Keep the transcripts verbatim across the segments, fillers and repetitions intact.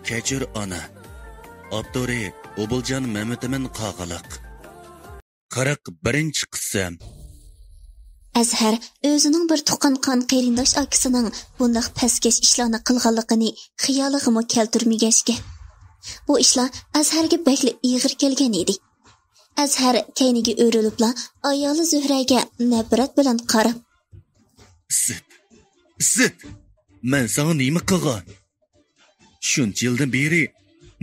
كەچۈر ئانا. ئاپتورى ئوبۇلجان مەمتىمىن قاغىلىق. قىرىق بىرىنچى قىسىم. ئەزھەر ئۆزىنىڭ بىر تۇغقان قان قېرىنداش ئاكىسىنىڭ بۇنداق پەسكەش ئىشلارنى قىلغانلىقىنى خىيالىغىمۇ كەلتۈرمىگەچكە، بۇ ئىشلار ئەزھەرگە بەكلا ئېغىر كەلگەن ئىدى. ئەزھەر كەينىگە ئۆرۈلۈپلا ئايالى زۆھرەگە نەپرەت بىلەن قاراپ، ئىسىت، ئىسىت، مەن ساڭا نېمە قىلغان؟ شۇنچە يىلدىن بېرى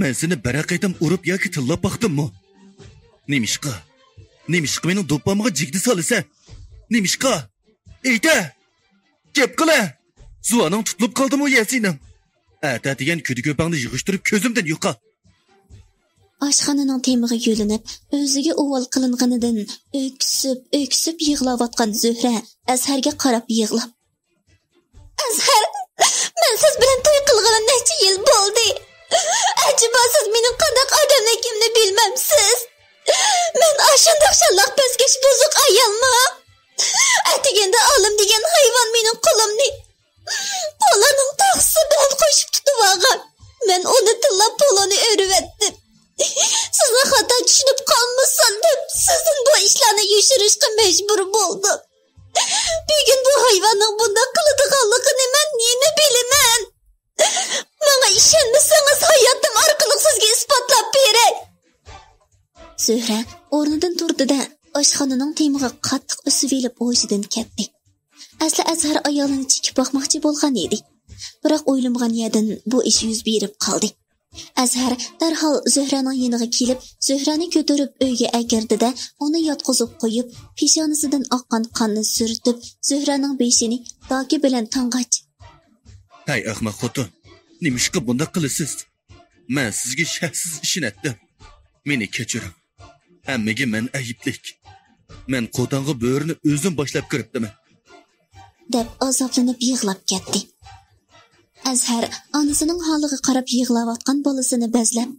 مەن سېنى بىرەر قېتىم ئۇرۇپ ياكى تىللاپ باقتىممۇ؟ نېمىشقا؟ نېمىشقا مېنىڭ دوپپامغا جىگدە سالىسەن؟ نېمىشقا؟ ئېيتە! گەپ قىلە! زۇۋانىڭ تۇتۇلۇپ قالدىمۇ يە سېنىڭ؟ ئەتە دېگەن كۈدە-كۆپەڭنى يىغىشتۇرۇپ كۆزۈمدىن يوقال! ئاشخانىنىڭ تېمىغا يۆلىنىپ، ئۆزىگە ئۇۋال قىلىنغىنىدىن ئۆكسۈپ، ئۆكسۈپ يىغلاۋاتقان زۆھرە ئەزھەرگە قاراپ يىغلاپ، ئەزھەر، مەن سىز بىلەن توي قىلغىلى نەچچە يىل بولدى. ئەجەبا سىز مېنىڭ قانداق ئادەملىكىمنى بىلمەمسىز؟ مەن ئاشۇنداق شاللاق پەسكەش بۇزۇق ئايالمۇ؟ ئەتىگەندە ئالىم دېگەن ھايۋان مېنىڭ قولۇمنى پولانىڭ تاختىسى بىلەن قوشۇپ تۇتۇۋالغان. مەن ئۇنى تىللاپ پولانى ئۆرۈۋەتتىم. سىزنى خاتا چۈشىنىپ قالمىسۇن دەپ سىزدىن بۇ ئىشلارنى يوشۇرۇشقا مەجبۇر بولدۇم. بۈگۈن بۇ ھايۋاننىڭ بۇنداق قىلىدىغانلىقىنى مەن نېمە بىلىمەن؟ ماڭا ئىشەنمىسىڭىز، ھاياتىم ئارقىلىق سىزگە ئىسپاتلاپ بېرەي. زۆھرە ئورنىدىن تۇردى-دە، ئاشخانىنىڭ تېمىغا قاتتىق ئۈسۈۋېلىپ ھوشىدىن كەتتى. ئەسلى ئەزھەر ئايالىنى چېكىپ باقماقچى بولغان ئىدى. بىراق ئويلىمىغان يەردىن بۇ ئىش يۈز بېرىپ قالدى. ئەزھەر دەرھال زۆھرەنىڭ يېنىغا كېلىپ، زۆھرەنى كۆتۈرۈپ ئۆيگە ئەكىردى-دە، ئۇنى ياتقۇزۇپ قويۇپ، پېشانىسىدىن ئاققان قاننى سۈرتۈپ، زۆھرەنىڭ بېشىنى داكى بىلەن تاڭغاچ. ھەي ئەخمەق خوتۇن، نېمىشقا بۇنداق قىلىسىز؟ مەن سىزگە شەھسىز ئىشىنەتتىم. مېنى كەچۈرۈڭ. ھەممىگە مەن ئەيىبلىك. مەن قوتانغا بۆرىنى ئۆزۈم باشلاپ كىرىپتىمەن. دەپ ئازابلىنىپ يىغلاپ كەتتى. ئەزھەر ئانىسىنىڭ ھالىغا قاراپ يىغلاۋاتقان بالىسىنى بەزلەپ.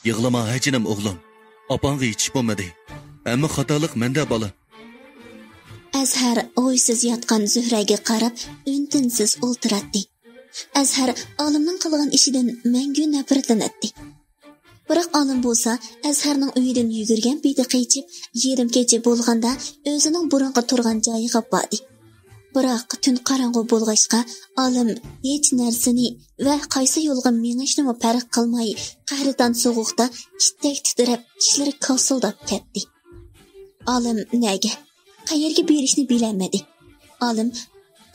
يىغلىما ھەجىنىم ئوغلۇم. ئاپاڭغا ھېچ بولمىدى. ھەممە خاتالىق مەندە بالا. ئەزھەر ئويسىز ياتقان زۆھرەگە قاراپ ئۈن-تىنسىز ئولتۇراتتى. ئەزھەر ئالىمنىڭ قىلغان ئىشىدىن مەڭگۈ نەپرەتلىنەتتى. بىراق ئالىم بولسا ئەزھەرنىڭ ئۆيىدىن يۈگۈرگەن پېتى قېچىپ، يېرىم كېچە بولغاندا ئۆزىنىڭ بۇرۇنقى تۇرغان جايىغا باردى. بىراق تۈن قاراڭغۇ بولغاچقا، ئالىم ھېچ نەرسىنى ۋە قايسى يولغا مېڭىشنىمۇ پەرق قىلماي، قەھرىتان سوغۇقتا ئىتتەك تىترەپ، چىشلىرى كاسىلداپ كەتتى. ئالىم نەگە، قەيەرگە بېرىشنى بىلەلمىدى. ئالىم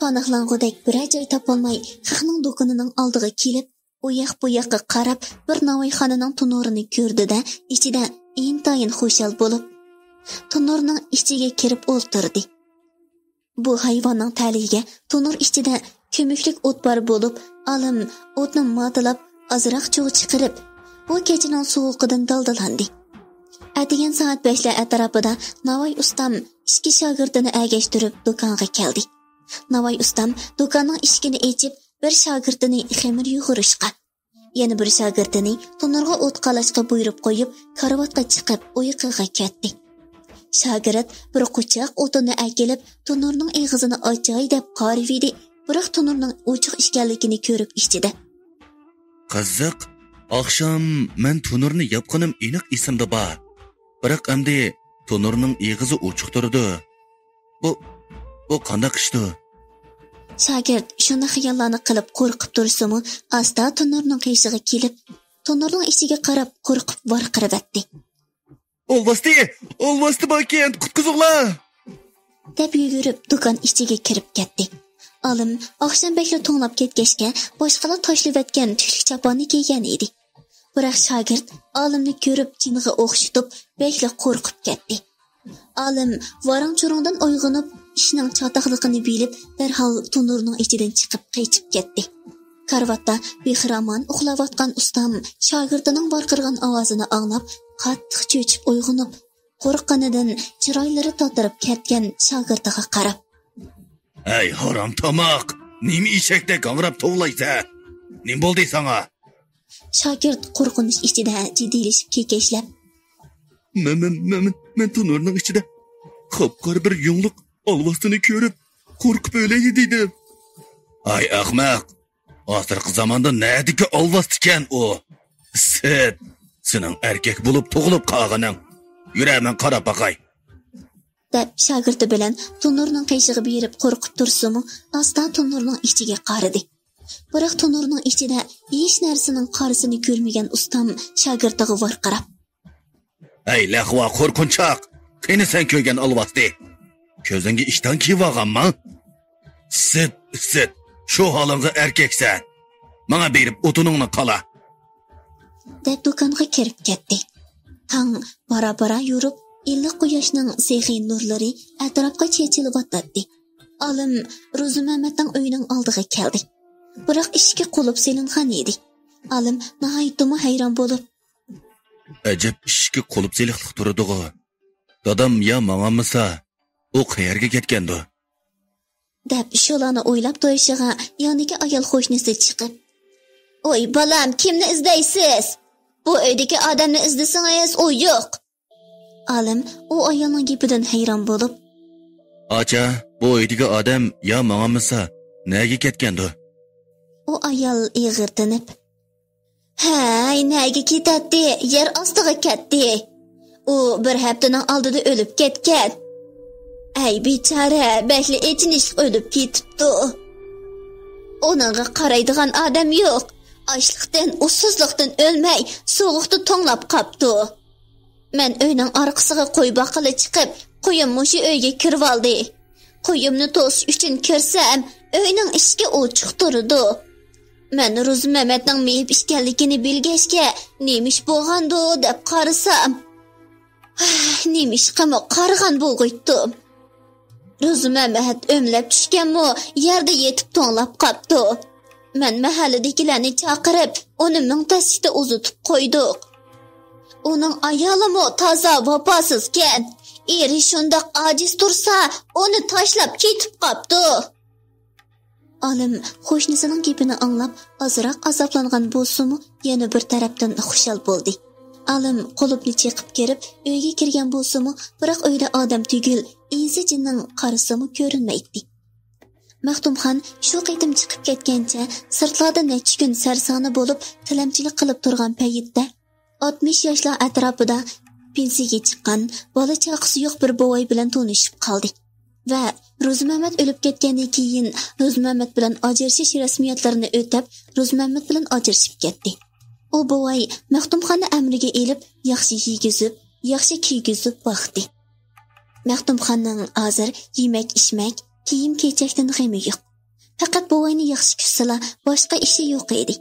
پاناھلانغۇدەك بىرەر جاي تاپالماي، خەقنىڭ دۇكىنىنىڭ ئالدىغا كېلىپ، ئۇ ياق بۇ ياققا قاراپ، بىر ناۋايخانىنىڭ تونۇرىنى كۆردى-دە، ئىچىدە ئىنتايىن خۇشال بولۇپ، تونۇرنىڭ ئىچىگە كىرىپ ئولتۇردى. بۇ ھايۋاننىڭ تەلىيىگە تونۇر ئىچىدە كۆمۈكلۈك ئوت بار بولۇپ، ئالىم ئوتنى ماتىلاپ، ئازراق چۇغ چىقىرىپ، بۇ كېچىنىڭ سوغۇقىدىن دالدىلاندى. ئەتىگەن سائەت بەشلەر ئەتراپىدا ناۋاي ئۇستام ئىككى شاگىرتىنى ئەگەشتۈرۈپ دۇكانغا كەلدى. ناۋاي ئۇستام دۇكاننىڭ ئىشىكىنى ئېچىپ، بىر شاگىرتىنى خېمىر يۇغۇرۇشقا، يەنە بىر شاگىرتىنى تونۇرغا ئوت قالاشقا بۇيرۇپ قويۇپ، كارىۋاتقا چىقىپ ئۇيقۇغا كەتتى. شاگىرت بىر قوچاق ئوتۇننى ئەكېلىپ، تونۇرنىڭ ئېغىزىنى ئاچاي دەپ قارىۋىدى، بىراق تونۇرنىڭ ئوچۇق ئىكەنلىكىنى كۆرۈپ ئىچىدە. قىزىق، ئاخشام مەن تونۇرنى ياپقىنىم ئېنىق ئېسىمدە بار. بىراق ئەمدى تونۇرنىڭ ئېغىزى ئوچۇق تۇرىدۇ. بۇ، بۇ قانداق ئىشتۇ؟ شاگىرت شۇنداق خىياللارنى قىلىپ قورقۇپ تۇرسىمۇ، ئاستا تونۇرنىڭ قېشىغا كېلىپ، تونۇرنىڭ ئىچىگە قاراپ قورقۇپ ۋارقىرىۋەتتى. ئالۋاستى، ئالۋاستى باركەن، قۇتقۇزۇڭلار! دەپ يۈگۈرۈپ دۇكان ئىچىگە كىرىپ كەتتى. ئالىم ئاخشام بەكلا توڭلاپ كەتكەچكە، باشقىلار تاشلىۋەتكەن تۈكلۈك چاپاننى كىيگەن ئىدى. بىراق شاگىرت ئالىمنى كۆرۈپ جىنغا ئوخشىتىپ، بەكلا قورقۇپ كەتتى. ئالىم ۋاراڭ-چۇرۇڭدىن ئويغىنىپ، ئىشنىڭ چاتاقلىقىنى بىلىپ، دەرھال تونۇرنىڭ ئىچىدىن چىقىپ قېچىپ كەتتى. كارىۋاتتا بىخىرامان ئۇخلاۋاتقان ئۇستام شاگىرتىنىڭ ۋارقىرىغان ئاۋازىنى ئاڭلاپ، قاتتىق چۆچۈپ ئويغىنىپ، قورققىنىدىن چىرايلىرى تاتىرىپ كەتكەن شاگىرتىغا قاراپ. ھەي، ھارام تاماق! نېمە ئېشەكتەك ھاڭراپ توۋلايسەن؟ نېمە بولدى ساڭا؟ شاگىرت قورقۇنچ ئىچىدە جىددىيلىشىپ كېكەچلەپ. مەن، مەن، مەن، مەن، مەن تونۇرنىڭ ئىچىدە قاپقارا بىر يۇڭلۇق ئالۋاستىنى كۆرۈپ، قورقۇپ ئۆلەي دېدىم. ھاي ئەخمەق! ھازىرقى زاماندا نەدىكى ئالۋاستىكەن ئۇ؟ ئىسىت، سېنىڭ ئەركەك بولۇپ تۇغۇلۇپ قالغىنىڭ. يۈرە، مەن قاراپ باقاي. دەپ شاگىرتى بىلەن تونۇرنىڭ قېشىغا بېرىپ قورقۇپ تۇرسىمۇ، ئاستا تونۇرنىڭ ئىچىگە قارىدى. بىراق تونۇرنىڭ ئىچىدە ھېچ نەرسىنىڭ قارىسىنى كۆرمىگەن ئۇستام شاگىرتىغا ۋارقىراپ: «ھەي، لەقۋا قورقۇنچاق! قېنى سەن كۆرگەن ئالۋاستى؟ كۆزۈڭگە ئىشتان كىيىۋالغانما؟ ئىسىت، ئىسىت! شۇ ھالىڭغا ئەركەكسەن! ماڭا بېرىپ ئوتۇنۇڭنى قالا!» دەپ دۇكانغا كىرىپ كەتتى. تاڭ بارا-بارا يورۇپ، ئىللىق قۇياشنىڭ سېخىي نۇرلىرى ئەتراپقا چېچىلىۋاتاتتى. ئالىم روزىمەمەتنىڭ ئۆيىنىڭ ئالدىغا كەلدى. بىراق ئىشىكى قۇلۇپ سېلىنغان ئىدى. ئالىم ناھايىتىمۇ ھەيران بولۇپ: «ئەجەب، ئىشىكى قۇلۇپ سېلىقلىق تۇرىدىغۇ. دادام يا ماڭالمىسا، ئۇ قەيەرگە كەتكەندۇ؟» دەپ شۇلارنى ئويلاپ تۇرۇشىغا ياندىكى ئايال قوشنىسى چىقىپ: «ئوي بالام، كىمنى ئىزدەيسىز؟ بۇ ئۆيدىكى ئادەمنى ئىزدىسىڭىز، ئۇ يوق.» ئالىم ئۇ ئايالنىڭ گېپىدىن ھەيران بولۇپ: «ئاچا، بۇ ئۆيدىكى ئادەم يا ماڭالمىسا، نەگە كەتكەندۇ؟» ئۇ ئايال ئېغىرتىنىپ: «ھەي، نەگە كېتەتتى؟ يەر ئاستىغا كەتتى. ئۇ بىر ھەپتىنىڭ ئالدىدا ئۆلۈپ كەتكەن. ئەي بىچارە، بەكلا ئېچىنىشلىق ئۆلۈپ كېتىپتۇ. ئۇنىڭغا قارايدىغان ئادەم يوق. ئاچلىقتىن، ئۇسسۇزلۇقتىن ئۆلمەي، سوغۇقتا توڭلاپ قاپتۇ. مەن ئۆينىڭ ئارقىسىغا قوي باققىلى چىقىپ، قويۇم مۇشۇ ئۆيگە كىرىۋالدى. قويۇمنى توسۇش ئۈچۈن كىرسەم، ئۆينىڭ ئىشىكى ئوچۇق تۇرىدۇ. مەن روزىمەمەتنىڭ مېيىپ ئىكەنلىكىنى بىلگەچكە، نېمە ئىش بولغاندۇ دەپ قارىسام، نېمىشقىمۇ قارىغان بولغۇيتتۇم. روزىمەمەت ئۆمىلەپ چۈشكەنمۇ، يەردە يېتىپ توڭلاپ قاپتۇ. مەن مەھەللىدىكىلەرنى چاقىرىپ، ئۇنى مىڭ تەسكە ئۇزىتىپ قويدۇق. ئۇنىڭ ئايالىمۇ تازا ۋاپاسىزكەن. ئېرى شۇنداق ئاجىز تۇرسا، ئۇنى تاشلاپ كېتىپ قاپتۇ.» ئالىم قوشنىسىنىڭ گېپىنى ئاڭلاپ، ئازراق ئازابلانغان بولسىمۇ، يەنە بىر تەرەپتىن خۇشال بولدى. ئالىم قۇلۇپنى چېقىپ كىرىپ، ئۆيگە كىرگەن بولسىمۇ، بىراق ئۆيدە ئادەم تۈگۈل، ئىنسى جىننىڭ قارىسىمۇ كۆرۈنمەيتتى. مەختۇمخان شۇ قېتىم چىقىپ كەتكەنچە، سىرتلاردا نەچچە كۈن سەرسانە بولۇپ، تىلەمچىلىك قىلىپ تۇرغان پەيتتە، ئاتمىش ياشلار ئەتراپىدا پېنسىيەگە چىققان، بالا چاقىسى يوق بىر بوۋاي بىلەن تونۇشۇپ قالدى ۋە روزىمەمەت ئۆلۈپ كەتكەندىن كېيىن، روزىمەمەت بىلەن ئاجرىشىش رەسمىيەتلىرىنى ئۆتەپ، روزىمەمەت بىلەن ئاجرىشىپ كەتتى. ئۇ بوۋاي مەختۇمخاننى ئەمرىگە ئېلىپ، ياخشى يېگۈزۈپ، ياخشى كىيگۈزۈپ باقتى. مەختۇمخاننىڭ ھازىر يېمەك-ئىچمەك، كىيىم-كېچەكتىن غېمى يوق. پەقەت بوۋاينى ياخشى كۈتسىلا، باشقا ئىشى يوق ئىدى.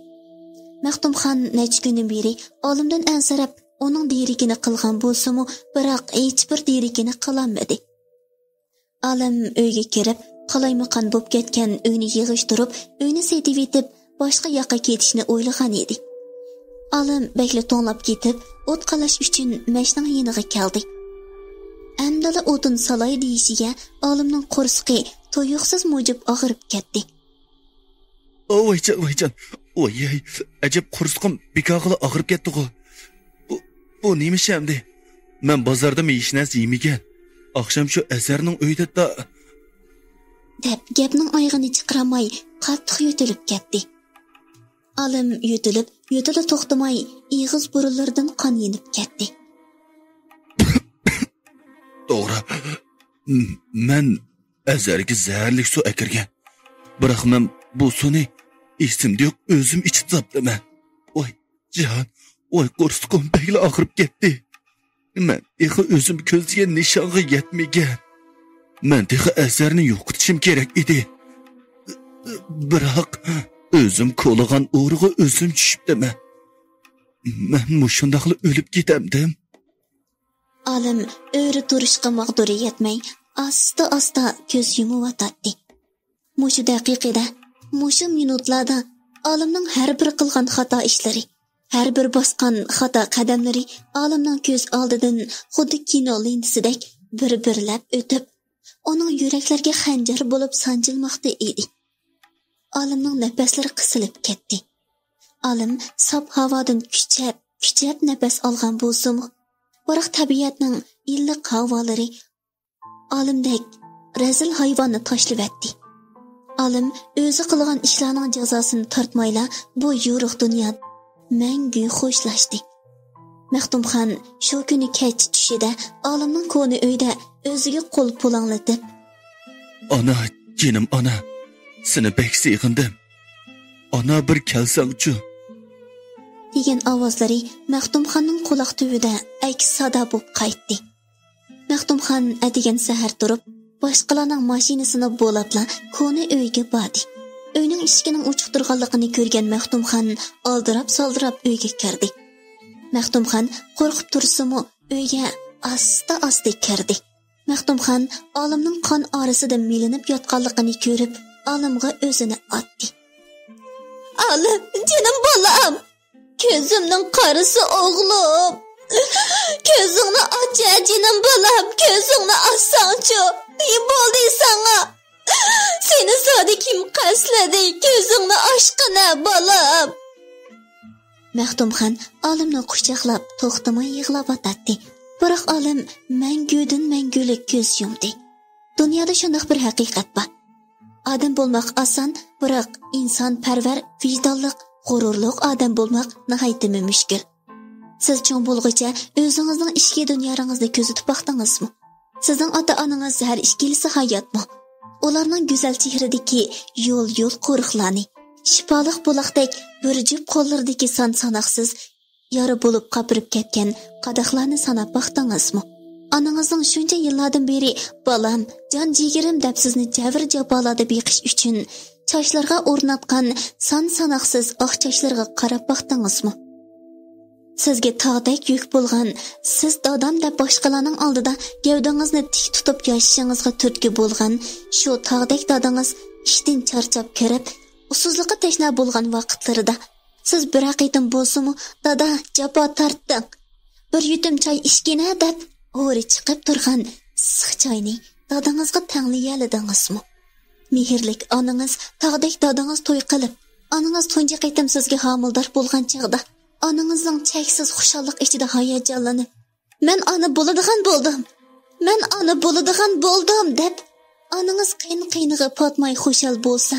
مەختۇمخان نەچچە كۈندىن بېرى ئالىمدىن ئەنسىرەپ، ئۇنىڭ دېرىكىنى قىلغان بولسىمۇ، بىراق ھېچبىر دېرىكىنى قىلالمىدى. ئالىم ئۆيگە كىرىپ، قالايمىقان بولۇپ كەتكەن ئۆينى يىغىشتۇرۇپ، ئۆينى سېتىۋېتىپ، باشقا ياققا كېتىشنى ئويلىغان ئىدى. ئالىم بەكلا توڭلاپ كېتىپ، ئوت قالاش ئۈچۈن مەشنىڭ يېنىغا كەلدى. ئەمدىلا ئوتۇن سالاي دېيىشىگە، ئالىمنىڭ قورسىقى تۇيۇقسىز مۇجۇپ ئاغرىپ كەتتى. ۋايجان، ۋايجان، ۋاي، ئەجەب قورسىقىم بىكارغىلا ئاغرىپ كەتتىغۇ. بۇ، بۇ نېمە ئىش ئەمدى؟ مەن بازاردىمۇ ھېچ نەرسە يېمىگەن. ئاخشام شۇ ئەزھەرنىڭ ئۆيىدە دا. دەپ گەپنىڭ ئايىغىنى چىقىرالماي، قاتتىق يۆتىلىپ كەتتى. ئالىم يۆتىلىپ، يۆتىلە توختىماي، ئېغىز بۇرۇنلىرىدىن قان يېنىپ كەتتى. توغرا. م-، مەن ئەزھەرگە زەھەرلىك سۇ ئەكىرگەن. بىراق مەن بۇ سۇنى ئېسىمدە يوق ئۆزۈم ئىچىپ تاپتىمەن. ۋاي جان، ۋاي قورسىقىم بەكلا ئاغرىپ كەتتى. مەن تېخى ئۆزۈم كۆزلىگەن نىشانغا يەتمىگەن. مەن تېخى ئەزھەرنى يوقىتىشىم كېرەك ئىدى. بىراق ئۆزۈم كولىغان ئورىغا ئۆزۈم چۈشۈپتىمەن. مەن مۇشۇنداقلا ئۆلۈپ كېتەمدىم؟ ئالىم ئۆرە تۇرۇشقا ماغدۇرى يەتمەي، ئاستا-ئاستا كۆز يۇمۇۋاتاتتى. مۇشۇ دەقىقىدە، مۇشۇ مىنۇتلاردا ئالىمنىڭ ھەر بىر قىلغان خاتا ئىشلىرى، ھەر بىر باسقان خاتا قەدەملىرى ئالىمنىڭ كۆز ئالدىدىن خۇددى كىنو لېنتىسىدەك بىر-بىرلەپ ئۆتۈپ، ئۇنىڭ يۈرەكلىرىگە خەنجەر بولۇپ سانجىلماقتا ئىدى. ئالىمنىڭ نەپەسلىرى قىسىلىپ كەتتى. ئالىم ساپ ھاۋادىن كۈچەپ، كۈچەپ نەپەس ئالغان بولسىمۇ، بىراق تەبىئەتنىڭ ئىللىق ھاۋالىرى ئالىمدەك رەزىل ھايۋاننى تاشلىۋەتتى. ئالىم ئۆزى قىلغان ئىشلارنىڭ جازاسىنى تارتمايلا بۇ يورۇق دۇنيا مەڭگۈ خوشلاشتى. مەختۇمخان شۇ كۈنى كەچ چۈشىدە ئالىمنىڭ كونا ئۆيىدە ئۆزىگە قول پۇلاڭلىتىپ، «ئانا، جېنىم ئانا، سېنى بەك سېغىندىم. ئانا، بىر كەلسەڭچۇ؟» دېگەن ئاۋازلىرى مەختۇمخاننىڭ قۇلاق تۈۋىدە ئەكس سادا بولۇپ قايتتى. مەختۇمخان ئەتىگەن سەھەر تۇرۇپ، باشقىلارنىڭ ماشىنىسىنى بولاپلا كونا ئۆيگە باردى. ئۆينىڭ ئىشىكىنىڭ ئوچۇق تۇرغانلىقىنى كۆرگەن مەختۇمخان ئالدىراپ-سالدىراپ ئۆيگە كىردى. مەختۇمخان قورقۇپ تۇرسىمۇ، ئۆيگە ئاستا-ئاستا كىردى. مەختۇمخان ئالىمنىڭ قان ئارىسىدا مىلىنىپ ياتقانلىقىنى كۆرۈپ، ئالىمغا ئۆزىنى ئاتتى. «ئالىم، جېنىم بالام! كۆزۈمنىڭ قارىسى ئوغلۇم! كۆزۈڭنى ئاچ، جېنىم بالام، كۆزۈڭنى ئاچساڭچۇ! نېمە بولدى ساڭا؟ سېنى زادى كىم قەستلىدى؟ كۆزۈڭنى ئاچقىنە، بالام!» مەختۇمخان ئالىمنى قۇچاقلاپ، توختىماي يىغلاۋاتاتتى. بىراق ئالىم مەڭگۈدىن مەڭگۈلۈك كۆز يۇمدى. دۇنيادا شۇنداق بىر ھەقىقەت بار. ئادەم بولماق ئاسان، بىراق ئىنسانپەرۋەر، ۋىجدانلىق، غۇرۇرلۇق ئادەم بولماق ناھايىتىمۇ مۈشكۈل. سىز چوڭ بولغۇچە ئۆزىڭىزنىڭ ئىچكى دۇنياڭىزنى كۆزىتىپ باقتىڭىزمۇ؟ سىزنىڭ ئاتا-ئانىڭىز ھەر ئىككىلىسى ھاياتمۇ؟ ئۇلارنىڭ گۈزەل چېھرىدىكى يول-يول قورۇقلارنى، شىپالىق بۇلاقتەك بىر جۈپ قوللىرىدىكى سان-ساناقسىز يارا بولۇپ قاپىرىپ كەتكەن قاداقلارنى ساناپ باقتىڭىزمۇ؟ ئانىڭىزنىڭ شۇنچە يىللاردىن بېرى «بالام، جان جىگىرىم» دەپ سىزنى جەبىر-جاپالاردا بېقىش ئۈچۈن چاچلىرىغا ئورناتقان سان-ساناقسىز ئاق چاچلىرىغا قاراپ باقتىڭىزمۇ؟ سىزگە تاغدەك يۈك بولغان، سىز دادام دەپ باشقىلارنىڭ ئالدىدا گەۋدىڭىزنى تىك تۇتۇپ ياشىشىڭىزغا تۈرتكە بولغان شۇ تاغدەك دادىڭىز ئىشتىن چارچاپ كىرىپ، ئۇسسۇزلۇققا تەشنا بولغان ۋاقىتلىرىدا سىز بىرەر قېتىم بولسىمۇ «دادا، جاپا تارتتىڭ، بىر يۇتۇم چاي ئىچكىنە» دەپ ھورى چىقىپ تۇرغان ئىسسىق چاينى دادىڭىزغا تەڭلىيەلىدىڭىزمۇ؟ مېھىرلىك ئانىڭىز، تاغدەك دادىڭىز توي قىلىپ، ئانىڭىز تۇنجى قېتىم سىزگە ھامىلىدار بولغان چاغدا، ئانىڭىزنىڭ چەكسىز خۇشاللىق ئىچىدە ھاياجانلىنىپ، «مەن ئانا بولىدىغان بولدۇم! مەن ئانا بولىدىغان بولدۇم!» دەپ، ئانىڭىز قېيىن-قېيىنىغا پاتماي خۇشال بولسا،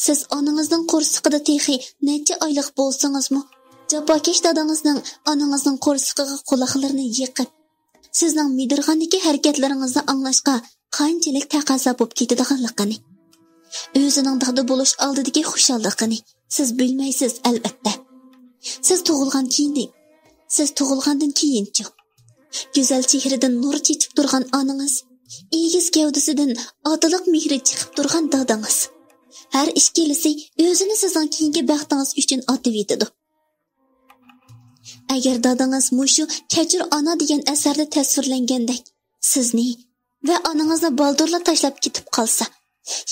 سىز ئانىڭىزنىڭ قورسىقىدا تېخى نەچچە ئايلىق بولسىڭىزمۇ، جاپاكەش دادىڭىزنىڭ ئانىڭىزنىڭ قورسىقىغا قۇلاقلىرىنى يېقىپ، سىزنىڭ مىدىرغاندىكى ھەرىكەتلىرىڭىزنى ئاڭلاشقا قانچىلىك تەقەززا بولۇپ كېتىدىغانلىقىنى، ئۆزىنىڭ دادا بولۇش ئالدىدىكى خۇشاللىقىنى سىز بىلمەيسىز، ئەلۋەتتە. سىز تۇغۇلغان كېيىندىن، سىز تۇغۇلغاندىن كېيىنچۇ؟ گۈزەل چېھرىدىن نۇر چېچىپ تۇرغان ئانىڭىز، ئېگىز گەۋدىسىدىن ئاتىلىق مېھرى چىقىپ تۇرغان دادىڭىز، ھەر ئىككىلىسى ئۆزىنى سىزنىڭ كېيىنكى بەختىڭىز ئۈچۈن ئاتىۋېتىدۇ. ئەگەر دادىڭىز مۇشۇ «كەچۈر ئانا» دېگەن ئەسەردە تەسۋىرلەنگەندەك سىزنى ۋە ئانىڭىزنى بالدۇرلا تاشلاپ كېتىپ قالسا،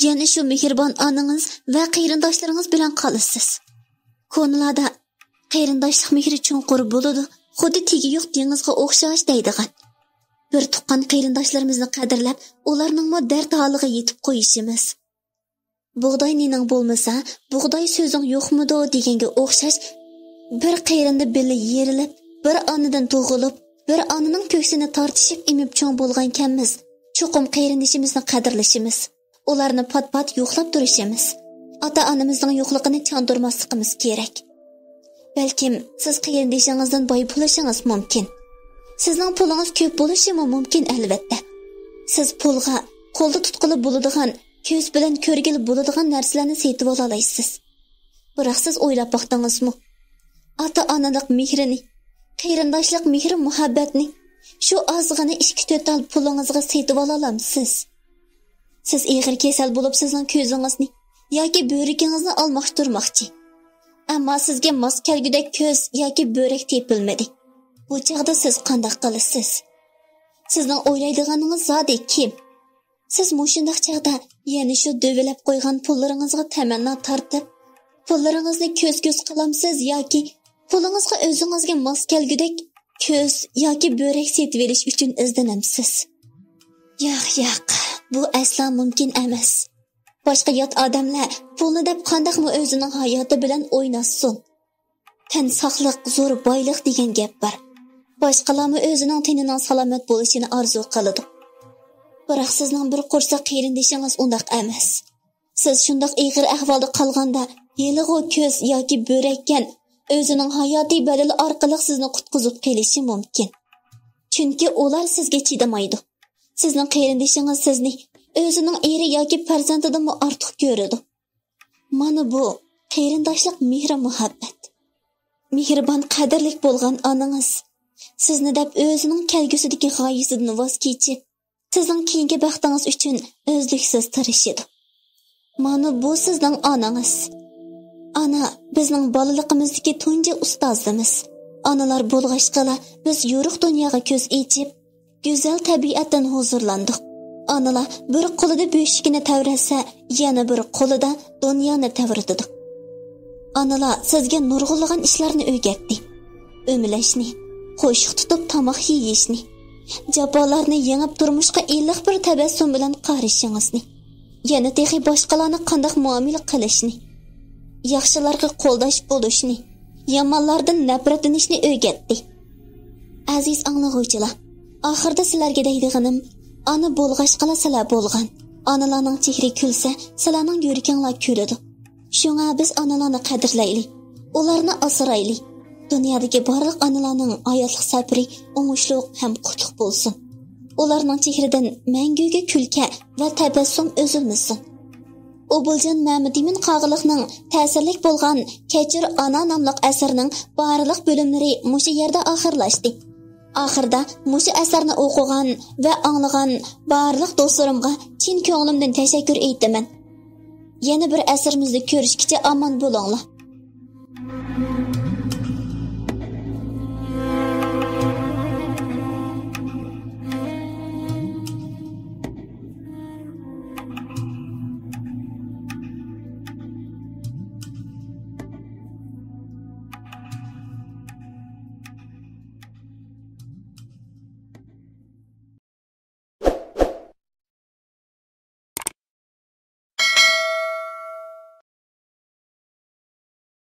يەنە شۇ مېھرىبان ئانىڭىز ۋە قېرىنداشلىرىڭىز بىلەن قالىسىز. كونىلاردا «قېرىنداشلىق مېھرى چوڭقۇر بولىدۇ، خۇددى تېگى يوق دېڭىزغا ئوخشاش» دەيدىغان. بىر تۇغقان قېرىنداشلىرىمىزنى قەدىرلەپ، ئۇلارنىڭمۇ دەرد ھالىغا يېتىپ قويۇشىمىز، «بۇغداي نېنىڭ بولمىسا، بۇغداي سۆزۈڭ يوقمىدۇ» دېگەنگە ئوخشاش، بىر قېرىندا بىللە يېرىلىپ، بىر ئانىدىن تۇغۇلۇپ، بىر ئانىنىڭ كۆكسىنى تارتىشىپ ئېمىپ چوڭ بولغانكەنمىز، چوقۇم قېرىندىشىمىزنى قەدىرلىشىمىز، ئۇلارنى پات-پات يوقلاپ تۇرۇشىمىز، ئاتا-ئانىمىزنىڭ يوقلۇقىنى چاندۇرماسلىقىمىز كېرەك. بەلكىم سىز قېرىندىشىڭىزدىن باي بولۇشىڭىز مۇمكىن. سىزنىڭ پۇلىڭىز كۆپ بولۇشىمۇ مۇمكىن، ئەلۋەتتە. سىز پۇلغا، قولدا تۇتقىلى بولىدىغان، كۆز بىلەن كۆرگىلى بولىدىغان نەرسىلەرنى سېتىۋالالايسىز. بىراق سىز ئويلاپ باقتىڭىزمۇ؟ ئاتا-ئانىلىق مېھرىنى، قېرىنداشلىق مېھرى-مۇھەببەتنى شۇ ئازغىنە ئىككى-تۆت تال پۇلىڭىزغا سېتىۋالالامسىز؟ سىز ئېغىر كېسەل بولۇپ، سىزنىڭ كۆزىڭىزنى ياكى بۆرىكىڭىزنى ئالماشتۇرماقچى. ئەمما سىزگە ماس كەلگۈدەك كۆز ياكى بۆرەك تېپىلمىدى. بۇ چاغدا سىز قانداق قىلىسىز؟ سىزنىڭ ئويلايدىغىنىڭىز زادى كىم؟ سىز مۇشۇنداق چاغدا يەنە شۇ دۆۋىلەپ قويغان پۇللىرىڭىزغا تەمەننا تارتىپ، پۇللىرىڭىزنى كۆز-كۆز قىلامسىز ياكى پۇلىڭىزغا ئۆزىڭىزگە ماس كەلگۈدەك كۆز ياكى بۆرەك سېتىۋېلىش ئۈچۈن ئىزدىنەمسىز؟ ياق، ياق، بۇ ئەسلا مۇمكىن ئەمەس. باشقا يات ئادەملەر پۇلنى دەپ قانداقمۇ ئۆزىنىڭ ھاياتى بىلەن ئويناشسۇن؟ تەن ساقلىق زور بايلىق دېگەن گەپ بار. باشقىلارمۇ ئۆزىنىڭ تېنىنىڭ سالامەت بولۇشىنى ئارزۇ قىلىدۇ. بىراق سىزنىڭ بىر قورساق قېرىندىشىڭىز ئۇنداق ئەمەس. سىز شۇنداق ئېغىر ئەھۋالدا قالغاندا، ھېلىغۇ كۆز ياكى بۆرەككەن ئۆزىنىڭ ھاياتىي بەدىلى ئارقىلىق سىزنى قۇتقۇزۇپ قېلىشى مۇمكىن. چۈنكى ئۇلار سىزگە چىدىمايدۇ. سىزنىڭ قېرىندىشىڭىز سىزنى ئۆزىنىڭ ئېرى ياكى پەرزەنتىدىنمۇ ئارتۇق كۆرىدۇ. مانا بۇ قېرىنداشلىق مېھرى-مۇھەببەت. مېھرىبان، قەدىرلىك بولغان ئانىڭىز سىزنى دەپ ئۆزىنىڭ كەلگۈسىدىكى غايىسىدىن ۋاز كېچىپ، سىزنىڭ كېيىنكى بەختىڭىز ئۈچۈن ئۈزلۈكسىز تىرىشىدۇ. مانا بۇ سىزنىڭ ئانىڭىز. ئانا بىزنىڭ بالىلىقىمىزدىكى تۇنجى ئۇستازىمىز. ئانىلار بولغاچقىلا بىز يورۇق دۇنياغا كۆز ئېچىپ، گۈزەل تەبىئەتتىن ھۇزۇرلاندۇق. ئانىلار بىر قولىدا بۆشۈكىنى تەۋرەتسە، يەنە بىر قولىدا دۇنيانى تەۋرىتىدۇ. ئانىلار سىزگە نۇرغۇنلىغان ئىشلارنى ئۆگەتتى. ئۆمىلەشنى، قوشۇق تۇتۇپ تاماق يېيىشنى، جاپالارنى يېڭىپ تۇرمۇشقا ئىللىق بىر تەبەسسۇم بىلەن قارىشىڭىزنى، يەنە تېخى باشقىلارنى قانداق مۇئامىلە قىلىشنى، ياخشىلارغا قولداش بولۇشنى، يامانلاردىن نەپرەتلىنىشنى ئۆگەتتى. ئەزىز ئاڭلىغۇچىلار، ئاخىرىدا سىلەرگە دەيدىغىنىم، ئانا بولغاچقىلا سىلەر بولغان. ئانىلارنىڭ چېھرى كۈلسە، سىلەرنىڭ يۈرىكىڭلار كۈلىدۇ. شۇڭا بىز ئانىلارنى قەدىرلەيلى، ئۇلارنى ئاسرايلى. دۇنيادىكى بارلىق ئانىلارنىڭ ھاياتلىق سەپىرى ئوڭۇشلۇق ھەم قۇتلۇق بولسۇن. ئۇلارنىڭ چېھرىدىن مەڭگۈگە كۈلكە ۋە تەبەسسۇم ئۈزۈلمىسۇن. ئوبۇلجان مەمتىمىن قاغىلىقنىڭ تەسىرلىك بولغان كەچۈر ئانا ناملىق ئەسىرىنىڭ بارلىق بۆلۈملىرى مۇشۇ يەردە ئاخىرلاشتى. ئاخىرىدا مۇشۇ ئەسەرنى ئوقۇغان ۋە ئاڭلىغان بارلىق دوستلىرىمغا چىن كۆڭلۈمدىن تەشەككۈر ئېيتىمەن. يەنە بىر ئەسىرىمىزدە كۆرۈشكىچە ئامان بولۇڭلار.